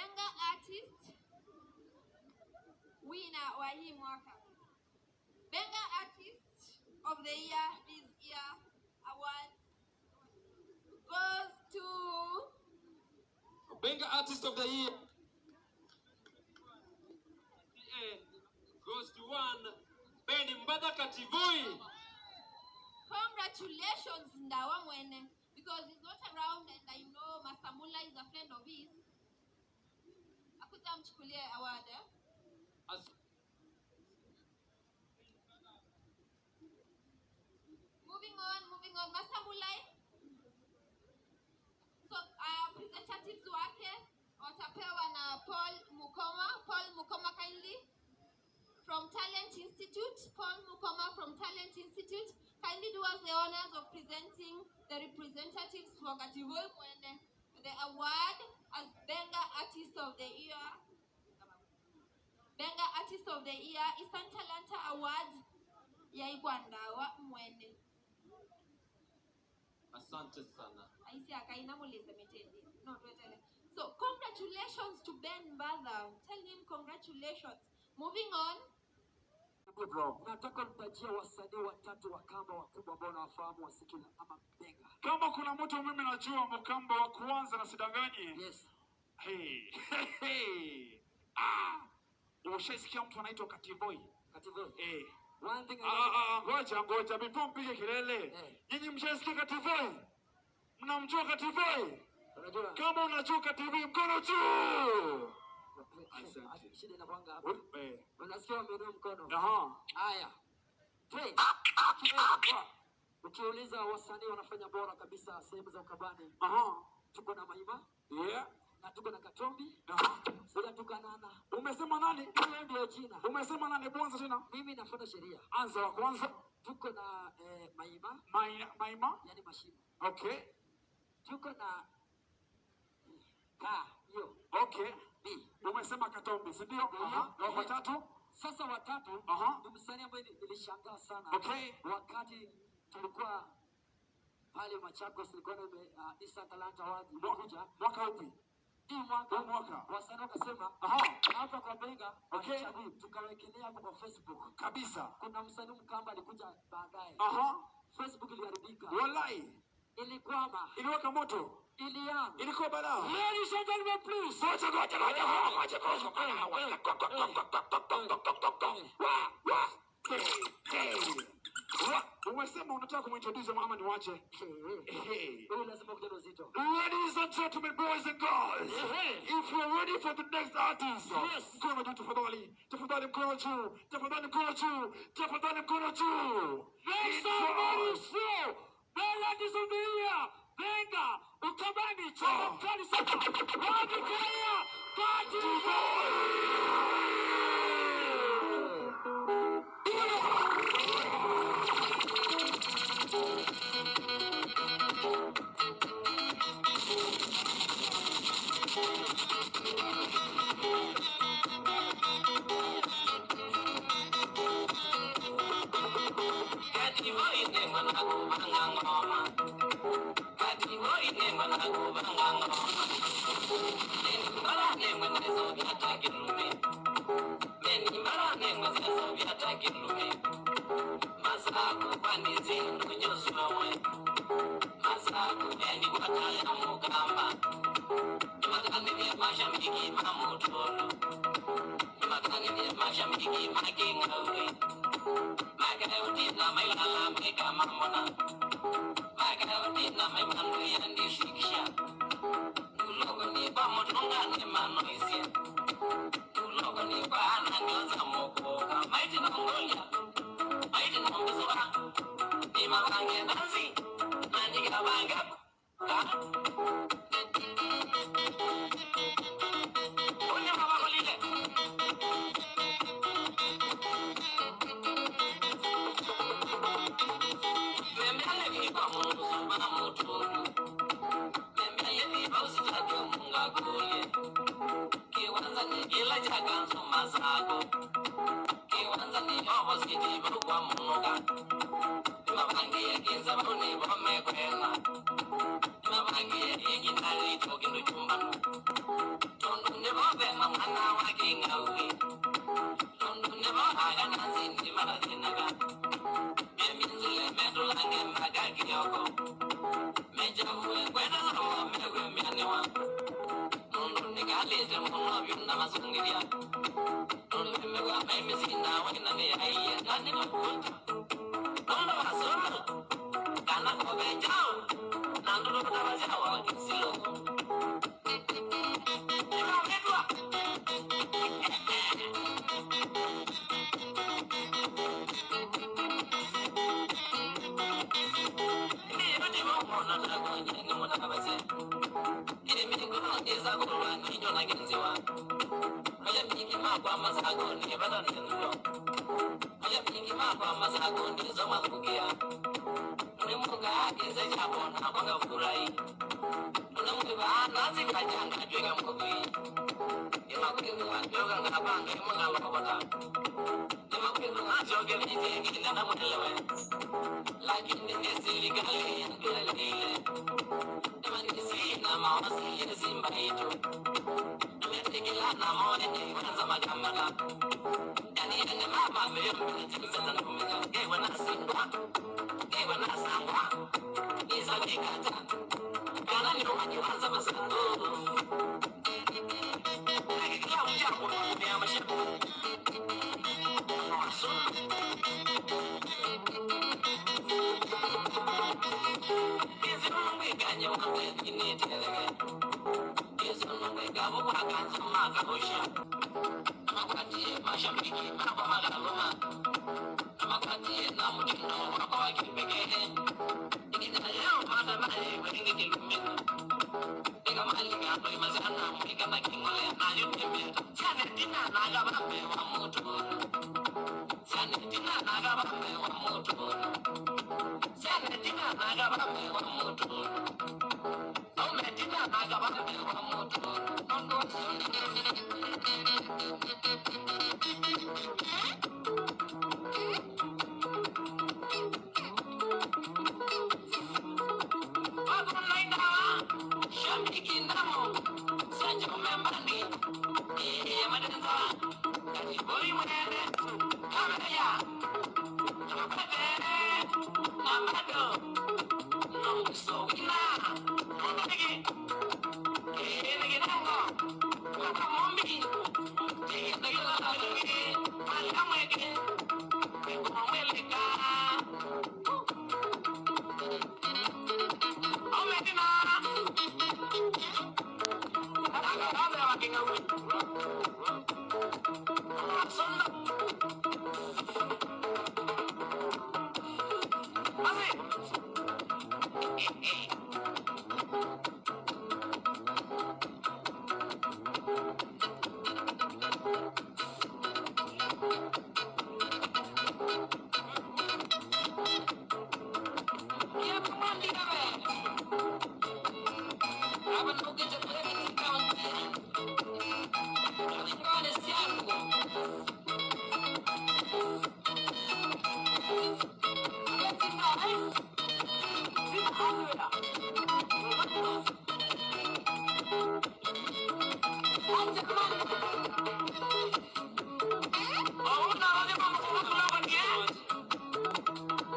Benga Artist winner wa hii mwaka. Benga Artist of the Year this year award goes to Benga Artist of the Year goes to one Ben Mbada Kativoi. Congratulations Ndawa Mwene, because he's not around and I know Masamula is a friend of his. Akuja amchukulie award. Eh? Moving on, Masamulai. So representatives wake watapewa na Paul Mukoma. Paul Mukoma kindly from Talent Institute. Paul Mukoma from Talent Institute. Kindly do us the honors of presenting the representatives for Kativoi Mwene the award as Benga Artist of the Year. Benga Artist of the Year, Eastern Talanta Award ya Igwandawa Mwene. Asante sana. Aisi akaina muleze metendi. No, tuetele. So, congratulations to Ben Mbatha. Tell him congratulations. Moving on. Bro. Nataka nitajie wasanii watatu wa kamba wakubwa ambao nawafahamu wasikila ama Benga. Kama kuna mtu mimi najua Mkamba wa kwanza na sidanganyi. Yes. Hey. Hey. Ah. Ushaisikia mtu anaitwa Kativoi? Kativoi. Eh. One thing I Ngoja ngoja before mpige kelele. Nyinyi mshaisikia Kativoi? Mnamjua Kativoi? Unajua. Kama unajua Kativoi mkono juu. Asante. Shida inakuanga hapo. Unasikia wameinua mkono. Aha. Haya. Ukiuliza wasanii wanafanya bora kabisa sehemu za Ukambani. Aha. Tuko na Maima. Yeah. Na tuko na Katombi. Aha. Sasa tuko na Nana. Umesema nani? Hiyo ndio jina. Umesema nani kwanza tena? Mimi nafuata sheria. Anza wa kwanza. Tuko na Maima. Maima. Yaani Mashimo. Okay. Tuko na Ka hiyo. Okay. B. Umesema Katombi, si ndio? Aha. Na watatu? Sasa watatu. Aha. Ni msanii ambaye nilishangaa sana. Okay. Wakati tulikuwa pale Machakos nilikuwa na Eastern Talanta Award ilikuja. Mwaka upi? Hii mwaka. Mwaka. Wasanii wakasema, Aha. hapa kwa Benga, Okay. Tukawekelea hapo kwa Facebook. Kabisa. Kuna msanii Mkamba alikuja baadaye. Aha. Facebook iliharibika. Wallahi. Ilikwama. Iliwaka moto. Ilianza. Ilikuwa balaa. Ladies and gentlemen, please. Ngoja ngoja ngoja ngoja ngoja. Umesema unataka kumintroduce ama niwache? Hey. Wewe lazima kuja na uzito. Ladies and gentlemen, boys and girls, if you're ready for the next artist, Yes. mkono juu tafadhali, tafadhali mkono juu, tafadhali mkono juu, tafadhali mkono juu. Make some noise for Benga Artist of the Year, Benga Ukambani, chama mkali sana. Wapi Kenya? Kativoi!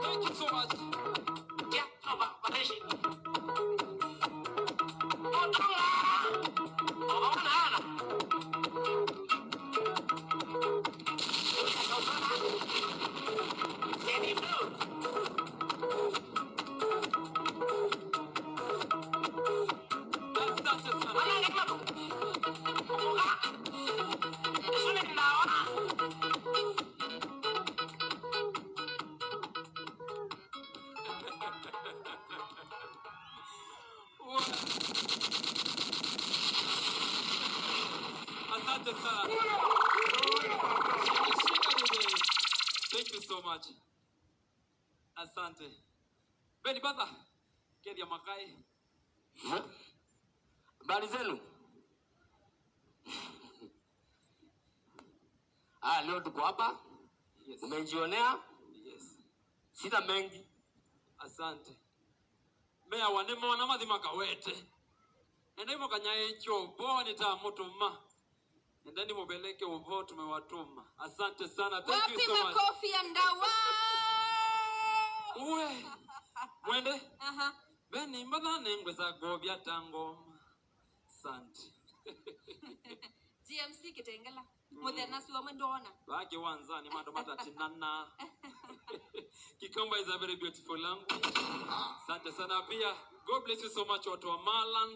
Thank you so much. Asante sana. Asante sana. Shika DJ. Thank you so much. Asante. Beni Baba. Kedi ya Makai. Habari zenu? Leo tuko hapa. Yes. Umejionea? Yes. Sina mengi. Asante. Meya wanemo na mathima kawete. Enda mukanya icho bo nitamutuma. Endeni mubeleke uvo tumewatuma. Asante sana. Thank you Wapi so much. makofi ya Ndawa? Uwe. Mwende. Aha. Beni mbadha nengwe za gobya tangoma. Asante. GMC Kitengela. Muthena siwa ndona. Wake wanza ni mando matatinana. Kikamba is a very beautiful language. Asante sana pia. God bless you so much watu wa Maland.